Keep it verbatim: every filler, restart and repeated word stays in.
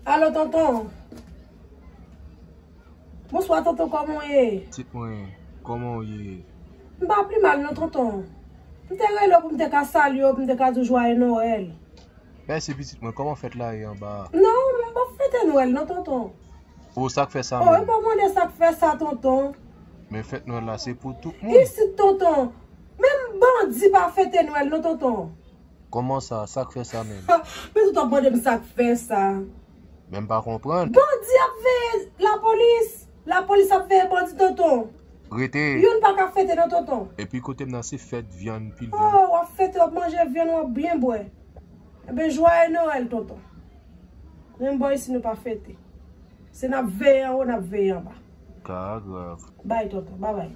Alo, tonton. Bonswa, tonton, kòman w ye? Pitit mwen, kòman w ye? M pa pi mal, non, tonton. M te rele w pou m te ka salye w, pou m te ka di w jwaye Nwèl. Mèsi, pitit mwen, kòman fèt la ye anba a? Non, m p ap fete Nwèl, non, tonton. O, sa k fè sa menm? O, e pa w mande sa k fè sa, tonton. Men fèt Nwèl la, se pou tout moun. Isit, tonton. Menm bandi pa fete Nwèl, non, tonton. Kòman sa? Sa k fè sa menm? Men tout w ap mande m sa k fè sa. Men m pa konprann. Bandi ap veye lapolis. Lapolis ap veye bandi, tonton. Rete. Youn pa ka fete, non, tonton. Epi kote m nan se fèt vyann, pil vyann. O, w ap fete, w ap manje vyann, w ap byen bwè. Enben, jwaye Nwèl, tonton. Menm bò isi nou pa fete. Se n ap veye anwo, n ap veye anba. Ka grav. Bay, tonton, babay.